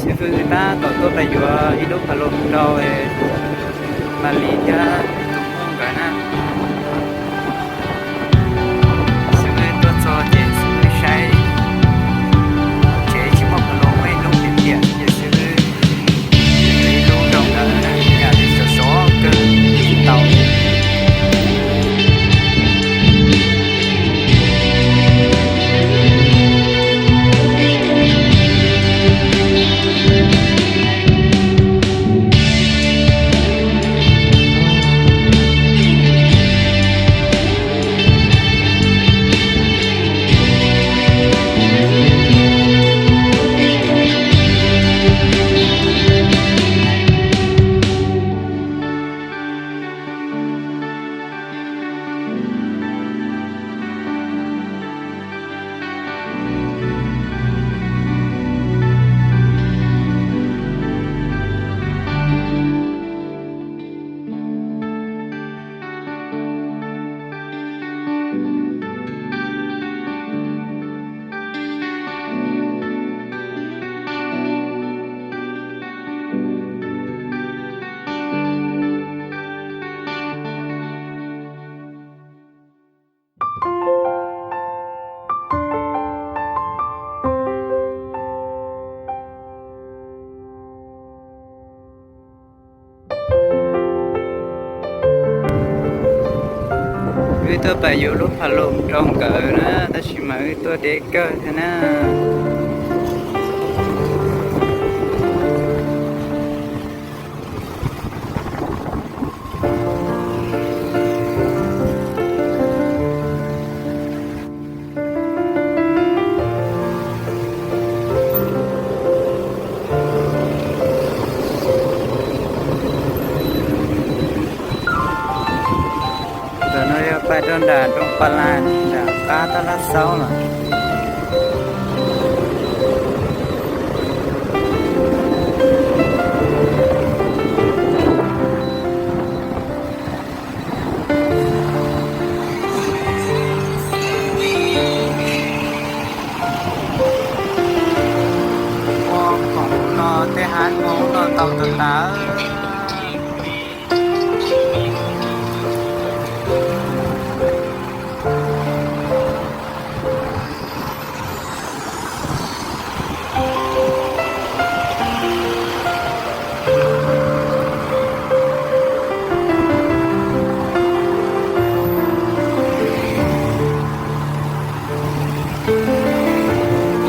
Xib fwb tab tom tuaj pais yuav ib lub phav loos rau Malis thiab tus nkawd na. Xib fwb tuaj txog ces xib fwb saib tsev tsis muaj phav loos, muaj ib lub tiag tiag ces xib fwb yuav ib lub rau nkawd na, yam li sov sov kawg tsis tau. Wb tuaj pais yuav lub phav loos rau nkawd na, tab sis mas wb tuaj deb kawg thiab na. Ntawm no yog pais rau nram Nroos Pas Las, nram qab Tab Laj Xaub los. Ua koom no tej hab ua no tau tas tas.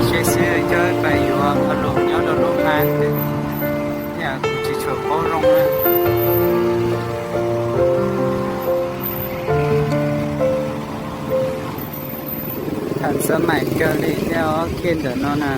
Ib seb xwb coj pais yuav phav loos nyob rau lub hab, yam kuv tsis tshua paub zoo na. Tham xab maim kawg li thiab os, kiag ntawm no na.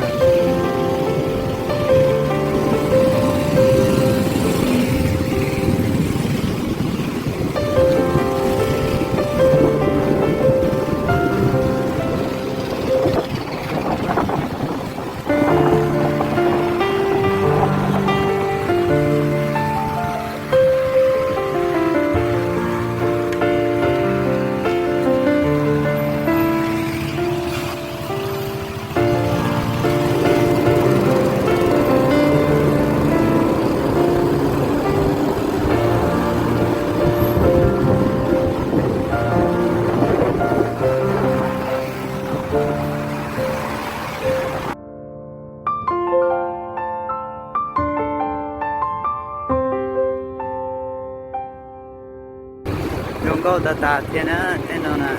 Zoo nkauj tas tas thiab na, tej no na.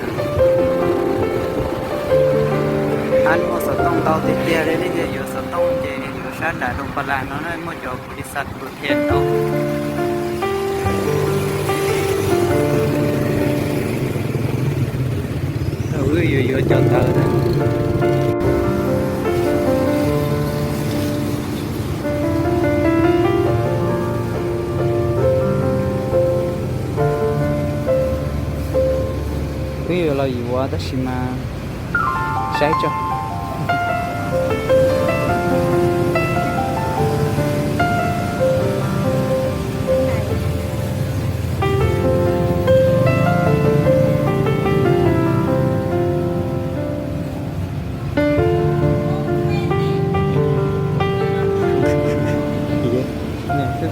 Hab muaj xov tooj ntau tiag tiag li, nej yuav xov tooj ces yuav sab nram Nroos Pas Las no na, muaj cov kuv li xa kuv thiab tau. Wb yuav yuav cov ntawd na. Wb yuav los yuav tab sis mas saib tso.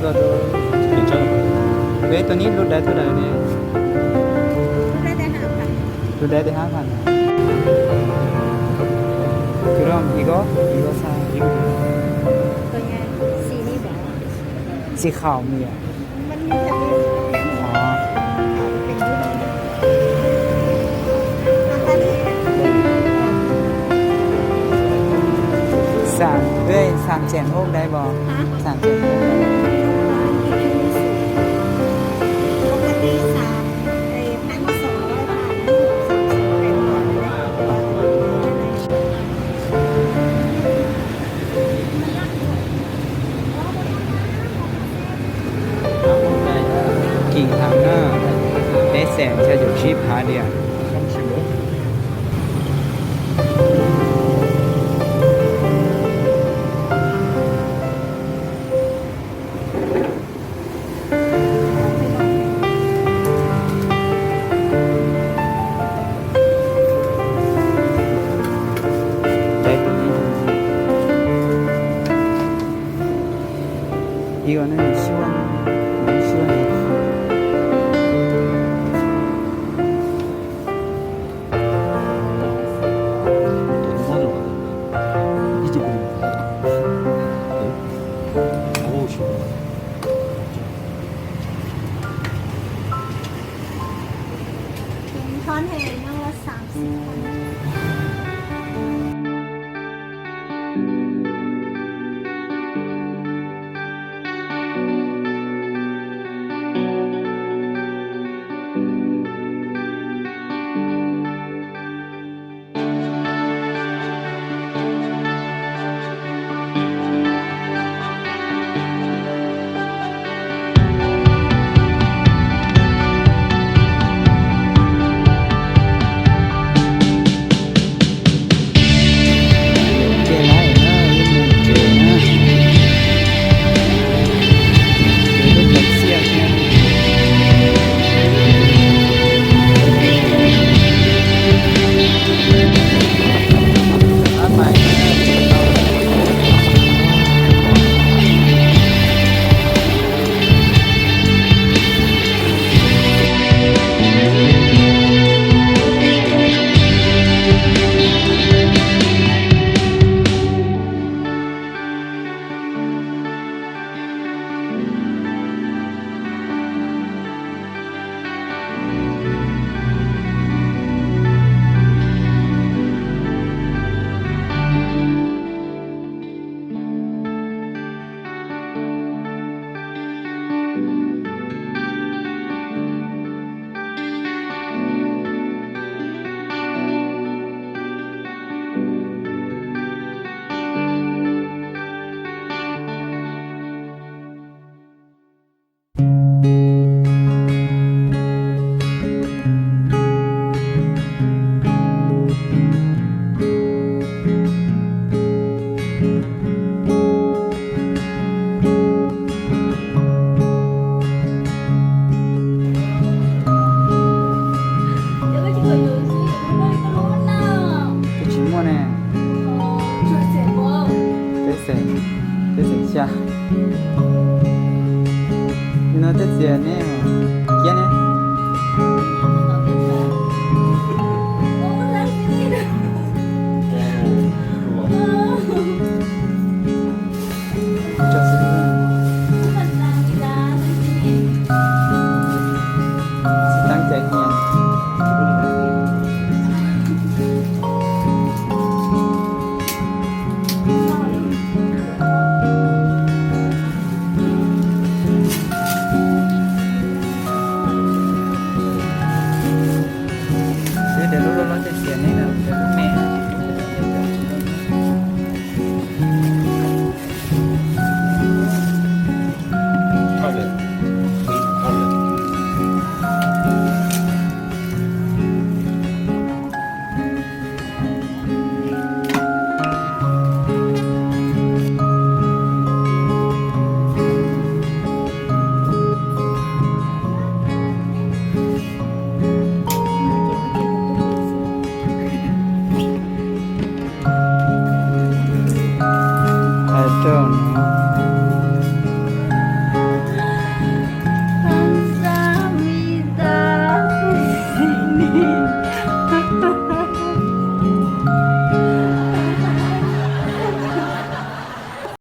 Ua, tus nib lub dawb tuaj dawm ne. Lub dawb tias hab phav. Tus no ib ko, ib ko xab. Xi khaum mias. Xam, xam cem hub dawb pos? Xam cem hub dawb. Kim heev na, peb xees xya caum tsib phav diam. Ib ko ne, xyuaj, xyuaj. Twb tsis muaj ne. Peb xeem, peb xeem xya. Li no tej txias ne, kiab ne. Xwb tias lub loj loj tej txias ne, lub me. Hais rau no,